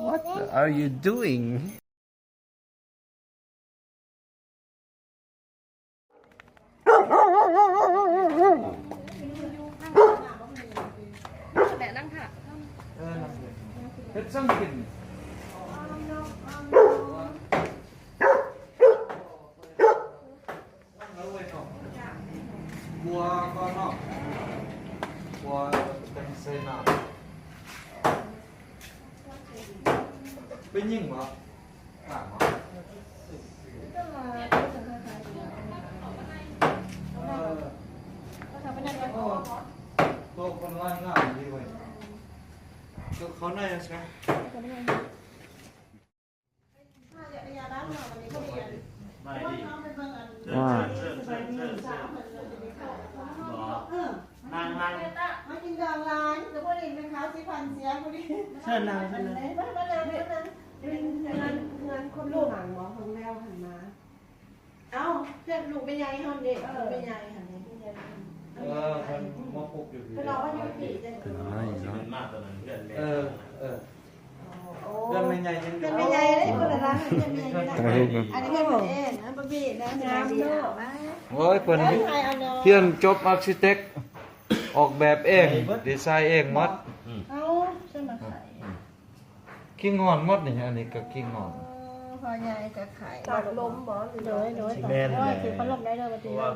What are you doing? ແມ່ນັ່ງຖ້າ ເອີ ນັ່ງເຮັດສັງກິນ. ຄົວກ່ອນເນາະ ຄົວຈັ່ງໃສ່ນ້ຳ. ເປັນຫຍັງວະ? ໂຕຄົນລາຍງານດີເວີຍ ເຂົ້າໃນຊະ. ອ່າ ນັ່ງ ນັ່ງ ມາກິນດອງລາຍ ແຕ່ບໍ່ໄດ້ເປັນຂາວສີຟັນເສຍຜູ້ນີ້. ເຊີນນັ່ງ ເຊີນນັ່ງ ມາ ມານັ່ງ ມານັ່ງ. ເປັນເຮືອນ ເຮືອນຄົນລູກຫຼັງບໍ່ ຂອງແລວຫັ້ນນະ. ເອົ້າ ເພື່ອນລູກແມ່ໃຫຍ່ເຮົາເດ້ ເອີ ລູກແມ່ໃຫຍ່ຫັ້ນເດ້ ເອີ ເພິ່ນມາປຸກຢູ່ພີ້ ເພິ່ນເອົາໄວ້ຢູ່ພີ້ເດ້. ເປັນໄມ້ເນາະ ເປັນມາຕອນນັ້ນເຮືອນແມ່ ເອີ ເອີ ໂອ້ ເຮືອນແມ່ໃຫຍ່ຍັງຢູ່ ເຮືອນແມ່ໃຫຫຍ່ເດ້ ເພິ່ນລະ ເຮືອນແມ່ໃຫຍ່ ອັນນີ້ເຮືອນເພິ່ນເອງນະ ບໍ່ມີນະ ງາມເນາະ. ໂອ້ຍ ເພິ່ນຮຽນຈົບອາຄິເຕັກ ອອກແບບເອງ ດີໄຊເອງໝົດ. ເອົ້າ ເຊິ່ງມາຂາຍ ຄີງງອນໝົດນີ້ ອັນນີ້ກໍຄີງງອນ ເອີ ພໍ່ໃຫຍ່ກໍຂາຍ ຕາກລົມບໍ່ ຫຼື ໂດຍ ໂດຍ ແມ່ນ ໂດຍ ຖືພັດລົມໄດ້ເດີ ເພາະວ່າ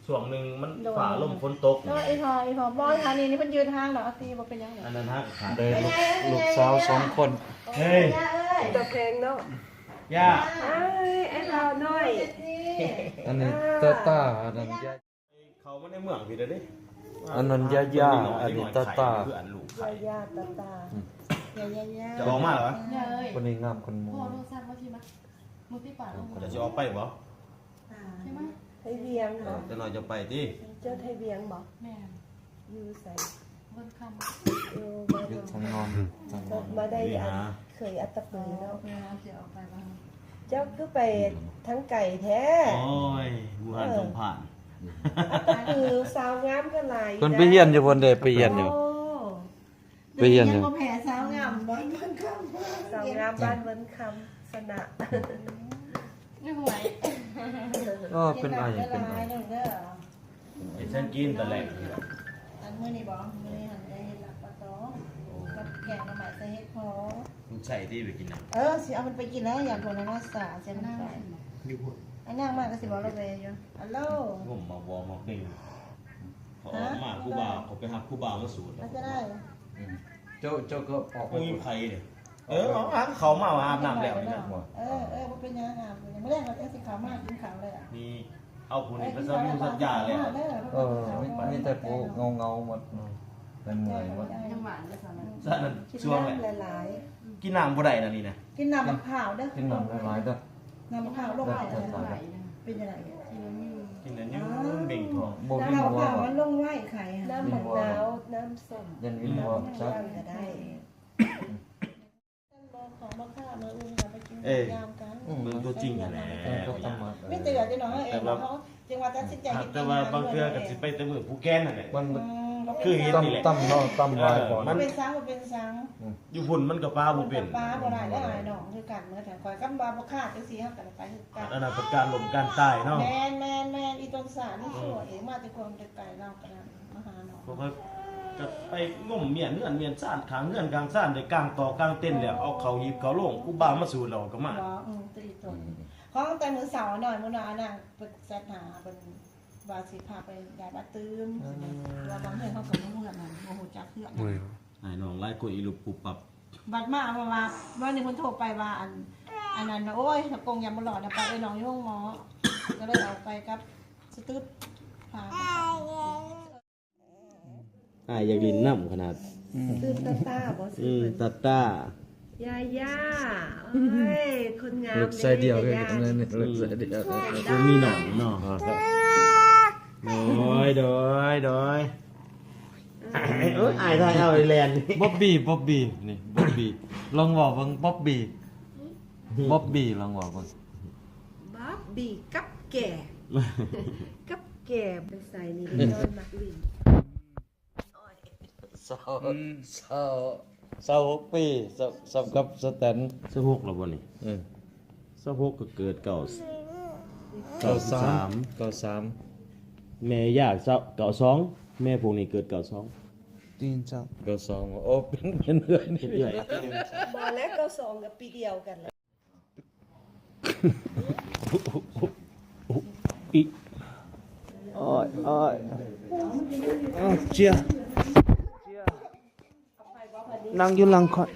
ຊ່ວງໜຶ່ງມັນ ໂດຍ ຟ້າລົມຝົນຕົກ ໂດຍ ອີ່ພໍ່ ອີ່ພໍ່ ບໍ່ ທາງນີ້ນີ້ເພິ່ນຢືນທາງດອກ ເອົາຕີບໍ່ເປັນຫຍັງດອກ. ອັນນັ້ນຫາກໍຂາຍ ໄດ້ລູກ ລູກສາວສອງຄົນ. ເຮີ້ຍ ຕາແພງເນາະ ຍ່າ ອ້າຍ ອ້າຍລາວນ້ອຍ ອັນນີ້ຕາຕາ ອັນນັ້ນຍາຍ. ເຂົ້າມາໃນເມືອງພີ້ແລ້ວເດ້ ອັນນັ້ນຍາຍາ ອັນນີ້ຕາຕາ ຍາຍາ ຕາຕາ ອືມ ຍາຍາ ຈະອອກມາແລ້ວຫວາ? ຍາເອີຍ ຄົນນີ້ງາມກວ່າໝູ່ ພໍ່ໂທລະສັບວ່າຊິມາ ມື້ທີ່ປາດ ຈະຊິອອກໄປບໍ່? ອ່າ ໃຊ່ໄໝ? ໄທວຽງເນາະ ເອີ ຈັກໜ້ອຍຈະໄປຕິ ເຈົ້າໄທວຽງບໍ່? ແມ່ນ ຢູ່ໃສ? ເບິ່ງຄຳ ຢູ່ ຢູ່ທາງນອນ ທາງນອນ ມາໄດ້ ອັນ ເຄີຍອັດຕະປືເນາະ ເອີ ເຈົ້າຄືໄປທາງໄກແທ້? ໂອ້ຍ ບູຮານສົມພານ ອັດຕະປືສາວງາມກໍຫຼາຍ ເພິ່ນໄປຮຽນຢູ່ພຸ້ນເດ້ ໄປຮຽນຢູ່ ໂອ້ ໄປຮຽນຢູ່ ຍັງບໍ່ແພ້ສາວງາມບ້ານເວີນຄຳ ສາວງາມບ້ານເວີນຄຳຊະນະ ໂອ້ຍ ເອີ ເປັນໄອ ເປັນໄອ ເຮັດສັງກິນຕອນແລງ ອັນມື້ນີ້ບໍ່ ມື້ນີ້ຫັ້ນໄດ້ເຮັດລາບປາຕອງ ກັບແກງໜໍ່ໄມ້ໃສ່ເຫັດເຜາະ ໃສ່ຕິໄປກິນນຳ ເອີ ຊິເອົາມັນໄປກິນແລ້ວ ຢາກໂທນະມາສາ ຊິນາງ ຢູ່ພຸ້ນ ອັນນາງມາກໍຊິບອກລາວແວ່ຢູ່ ຮັລໂຫຼ ງົມມາບໍ່ມາເປັນ ເຂົາອອກມາ ຄູບາ ເຂົາໄປຮັບຄູບາມາສູດ ມັນຈະໄດ້ ອືມ ເຈົ້າ ເຈົ້າກໍອອກໄປ ໂອ້ຍ ໃຜເດ້? ເອີ ອອກມາ ເຂົາມາອາບນ້ຳແລ້ວນີ້ນະ ເອີ ເອີ ບໍ່ເປັນຫຍັງ ອາບ ມື້ແລງເຂົາຈັ່ງຊິເຂົ້າມາກິນເຂົ້າແລ້ວ ນີ້ ເອົາຜູ້ນີ້ໄປສັກຢູສັກຢາແລ້ວ ເອີ ມີ ມີແຕ່ຜູ້ເຫງົາໆໝົດ ເມື່ອຍໆໝົດ ຈັ່ງຫວານເດ້ ສະນັ້ນ ຊ່ວງແຫຼະ ກິນນ້ຳບໍ່ໄດ້ນະນີ້ນະ ກິນນ້ຳບັກພ້າວເດີ ກິນນ້ຳຫຼາຍໆເດີ ນ້ຳມະພ້າວລົງໄປ ເປັນຈັ່ງໃດ? ກິນແລ້ວຍືນ ກິນແລ້ວຍືນເບັ່ງທ້ອງ ບໍ່ວິນຫົວ ນ້ຳມະພ້າວມັນລົງໄວ ໄຂ່ ນ້ຳໝາກນາວ ນ້ຳສົ້ມ ຢ້ານວິນຫົວຈັກ ກໍໄດ້ ຂອງບໍ່ຄ່າ ມື້ອື່ນກໍໄປກິນ ເອີ ຢາມກັນ ເບິ່ງຕົວຈິງຫັ້ນແຫຼະ ເອີ ກໍທຳມະ ມີແຕ່ເອື້ອຍນ້ອງເອງ ແຕ່ວ່າຕັດສິນໃຈເຮັດ ແຕ່ວ່າບາງເທື່ອກໍຊິໄປແຕ່ມື້ຜູ້ແກນຫັ້ນແຫຼະ ມັນ ອືມ ຄືເຮັດນີ້ແຫຼະ ຕຳເນາະ ຕຳຫຼາຍບໍ່ ມັນ ບໍ່ເປັນສັງ ບໍ່ເປັນສັງ ອືມ ຢູ່ພຸ້ນມັນກໍປາບໍ່ເປັນ ມັນກໍປາບໍ່ໄດ້ເດ້ ອ້າຍນ້ອງຄືກັນເໝິດ ຂ້ອຍຄຳວ່າບໍ່ຂາດຈັ່ງຊີ້ ເຮົາກໍໄດ້ໄປຄືກັນ ອັນນັ້ນເປັນການລົ້ມການຕາຍເນາະ ແມ່ນໆໆ ອີຕົ້ນສານີ້ ອືມ ຊົ່ວເອງ ມາແຕ່ຄວາມແຕ່ໄກ ລາວກໍໄດ້ມາຫານ້ອງ ຂ້ອຍກໍໄປງົມມ້ຽນເຮືອນມ້ຽນຊານ ຂ້າງເຮືອນຂ້າງຊານ ໄດ້ກາງຕໍກາງເຕັນແລ້ວ ເອົາເຂົ້າຮີບເຂົ້າໂລງ ຄູບາມາສູດແລ້ວກໍມາ ບໍ່ ອືມ ຕີຕົນ ອືມ ຂອງແຕ່ມື້ເຊົ້ານ້ອຍ ມື້ນ້ອຍ ອານາງປຶກສາຫາເພິ່ນ ວ່າຊິພາໄປຢາຍບາດຕື່ມ ອືມ ວ່າບາງເທື່ອເຮົາກໍບໍ່ຮູ້ເຮືອນນັ້ນ ບໍ່ຮູ້ຈັກເຮືອນນັ້ນ ອ້າຍນ້ອງຫຼາຍຄົນອີລຸບປຸບປັບ ບັດມາເພາະວ່າ ມື້ນີ້ເພິ່ນໂທໄປວ່າ ອັນ ອັນນັ້ນນະ ໂອ້ຍ ສະກົງຍັງບໍ່ລອດນະ ໄປເອີຍນ້ອງຢູ່ໂຮງໝໍ ກໍເລີຍເອົາໄປກັບສະຕຶດ ພາກັນໄປ ອ້າຍຢາກຫຼິ້ນນຳຂະໜາດ ອືມ ຊື່ຕາຕາບໍ່? ອືມ ຊື່ເພິ່ນ ຕາຕາ ຢາຢາ ໂອ້ຍ ຄົນງາມ ລູກຊາຍດຽວເລີຍ ຍາຢາ ລູກຊາຍດຽວ ອືມ ບໍ່ມີນ້ອງເນາະ ໂດຍ ໂດຍ ໂດຍ ເອີ ໂອ້ຍ ອາຍຖ່າຍເອົາແລ່ນ. ບອບບີ ບອບບີ ນີ້ ບອບບີ ລອງເວົ້າເບິ່ງ ບອບບີ ບອບບີ ລອງເວົ້າເບິ່ງ. ບອບບີກັບແກ ກັບແກໄປໃສ່ນີ້ ຍ້ອນມັກຫຼິ້ນ. ຊາວ ອືມ ຊາວ ຊາວຫົກປີ ສ່ຳກັບສະແຕນ. ຊາວຫົກແລ້ວບໍ່ນີ້? ເອີ ຊາວຫົກກໍເກີດເກົ້າ ເກົ້າສາມ ເກົ້າສາມ ແມ່ຍ່າເກົ້າສອງ ແມ່ພວກນີ້ເກີດເກົ້າສອງ. ຕີນຈັບ ເກົ້າສອງ. ໂອ້ ເປັນ ເປັນເອື້ອຍ ເປັນເອື້ອຍ. ບໍ່ແລ້ວ ເກົ້າສອງກັບປີດຽວກັນແຫຼະ. ອີ ໂອ້ຍ ໂອ້ຍ ເອົາ ເຈຍ ເຈຍ ນັ່ງຢູ່ຫຼັງຂ້ອຍ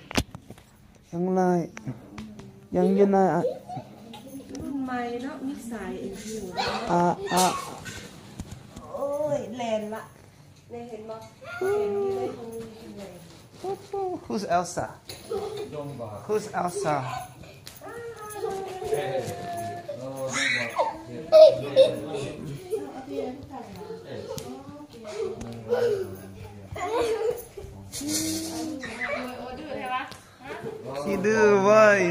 ຍັງຫຼາຍ ຍັງຢູ່ໃນ ອ່ະ ລຸ້ນໃໝ່ເນາະ ມີສາຍເອັນຢູ ອ່ະ ອ່ະ ໂອ້ຍ ແລ່ນລະ. ນີ້ເຫັນບໍ່? ເຫັນຢູ່ໃນຮູເຫັນແລ້ວ. Who's Elsa? Who's Elsa? ຂີ້ດື້ເວີຍ.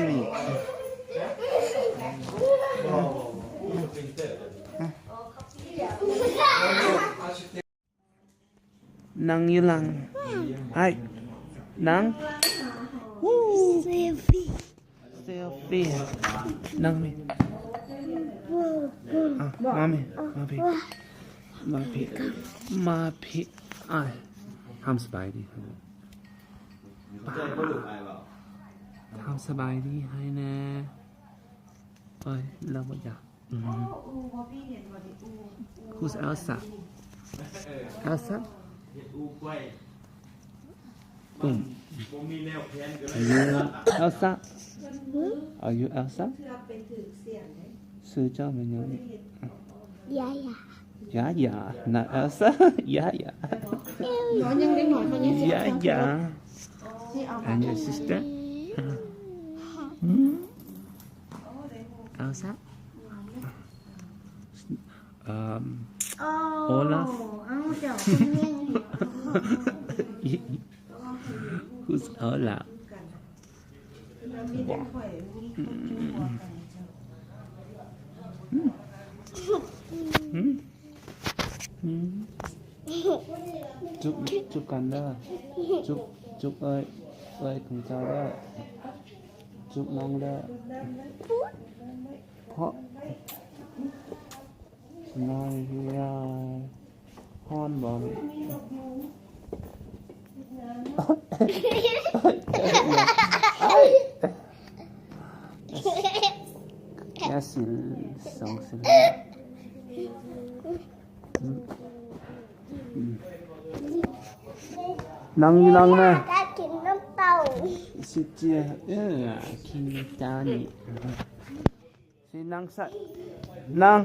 ນັ່ງຢູ່ຫຼັງ ອ້າຍ ນັ່ງ ເຊລຟີ ເຊລຟີ ນັ່ງນີ້ ອ່ະ ມາພີ້ ມາພີ້ ມາພີ້ ມາພີ້ ອ້າຍ ຖາມສະບາຍດີ ຖາມສະບາຍດີໃຫ້ແດ່. ໂອ້ຍ ລາວບໍ່ຢາກ ອືມ Who's Elsa? Elsa? ອືມ Are you Elsa? Are you Elsa? ຊື່ເຈົ້າແມ່ນຫຍັງ? ຢາຢາ ຢາຢາ not Elsa. ຢາຢາ ຢາຢາ And your sister? ອືມ Elsa? Um, Olaf? Who's Olaf? ຈຸບ ຈຸບກັນເດີ ຈຸບ ຈຸບເອີຍ ເອີຍຂອງເຈົ້າເດີ ຈຸບນ້ອງເດີ ເພາະ ນ້ອຍເຮືອ ຮ້ອນບໍ່? ຍາສີ ສອງສີ ນັ່ງຢູ່ຫຼັງແມ່ ຊິເຈຍ ເອີ ກິນຈານີ້ ຊິນັ່ງຊະ ນັ່ງ.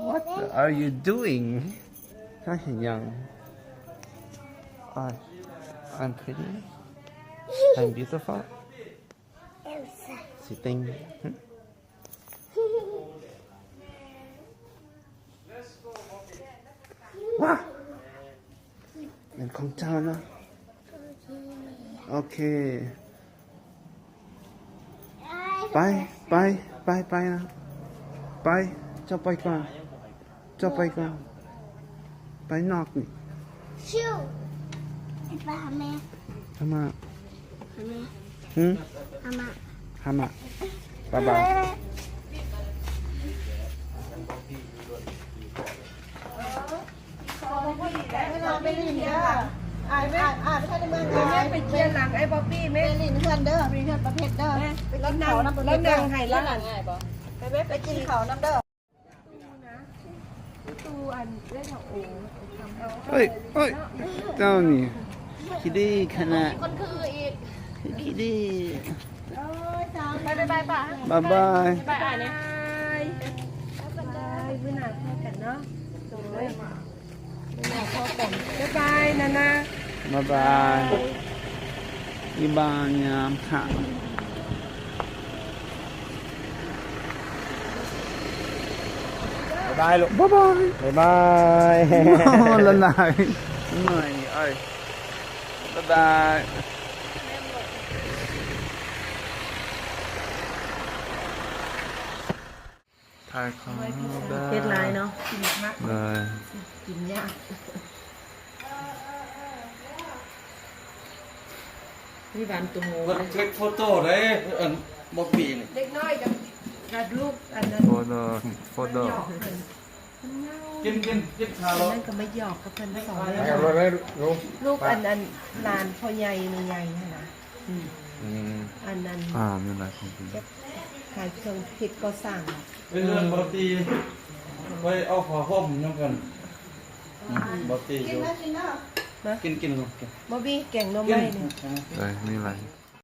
What are you doing? ເຮັດຫຍັງ? I, I'm pretty. I'm beautiful. Sitting. ວ້າ ເປັນຂອງເຈົ້ານະ. ໂອເຄ ໄປ ໄປ ໄປ ໄປນະ ໄປ ເຈົ້າໄປກ່ອນ ເຈົ້າໄປກ່ອນ ໄປນອກນີ້ ຊິວ ໄປຫາແມ່ ຫາມາ ຫາແມ່ ຫື ຫາມາ ຫາມາ ບາຍບາຍ. ໄປຫຼິ້ນເດີ ອ້າຍ ອ້າຍ ອ້າຍ ໄປເລີຍ ໄປຫຼິ້ນເຮືອນເດີ ໄປຫຼິ້ນເຮືອນປາເພັດເດີ ໄປກິນເຂົ້ານຳປາເພັດເດີ ລາວນັ່ງໃຫ້ລາວ ໄປ ໄປກິນເຂົ້ານຳເດີ. ເອີຍ ເອີຍ ເຈົ້ານີ້ຂີ້ດື້ຂະໜາດ ມີຄົນຄືອີກ ຂີ້ດື້ ໂອ້ຍ ບາຍບາຍປ້າ ບາຍບາຍ ບາຍບາຍອ້າຍແດ່ ບາຍບາຍ ມື້ໜ້າພໍ້ກັນເນາະ ໂດຍ ມື້ໜ້າພໍ້ກັນ ບາຍບາຍນານາ ບາຍບາຍ ອີບາຍາມຄ່ະ ບາຍບາຍລູກ ບາຍບາຍ ບາຍບາຍ ລະລາຍ ເມື່ອຍນີ້ເອີຍ ບາຍບາຍ ຖ່າຍຂອງເຮົາໄດ້ ເຜັດຫຼາຍເນາະ ກິນຍາກ ເອີ ກິນຍາກ ມີຫວານຕຸ່ມໝູ ເພິ່ນເກັບໂຟໂຕ້ໄດ້ ອັນບັອບບີນີ້ ເດັກນ້ອຍກັບ ກັບລູກອັນນັ້ນ ໂຟໂຕ້ ໂຟໂຕ້ ມັນຫຍອກເພິ່ນ ກິນ ກິນ ກິນຊາ ອັນນັ້ນກໍມາຫຍອກກັບເພິ່ນສອງເດ້ ເອົາເລີຍລູກ ລູກອັນ ອັນຫຼານພໍ່ໃຫຍ່ແມ່ໃຫຍ່ຫັ້ນນະ ອືມ ອັນນັ້ນ ອ່າ ມີຫຼາຍຂອງກິນ ຂາຍເຄື່ອງເຮັດກໍ່ສ້າງ ໄປເຮືອນບໍ່ຕີ ໄປເອົາຜ້າຫົ່ມນຳກັນ ອືມ ບໍ່ຕີຢູ່ ກິນ ກິນລູກ ກິນ ບໍ່ມີແກງໜໍ່ໄມ້ນີ້ ເອີ ມີຫຼາຍ